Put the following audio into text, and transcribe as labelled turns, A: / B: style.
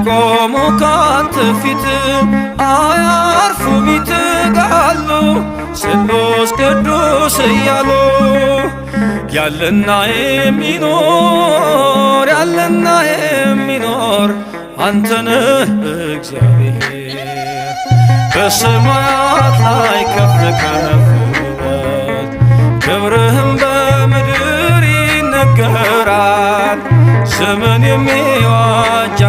A: የቆሙ ካንተ ፊት አያርፉም ይተጋሉ ስሉስ ቅዱስ እያሉ። ያለና የሚኖር፣ ያለና የሚኖር አንተነህ እግዚአብሔር። በሰማያት ላይ ከፍ ከፍ በል፣ ክብርህም በምድር ይነገራል። ዘመን የሚዋጃል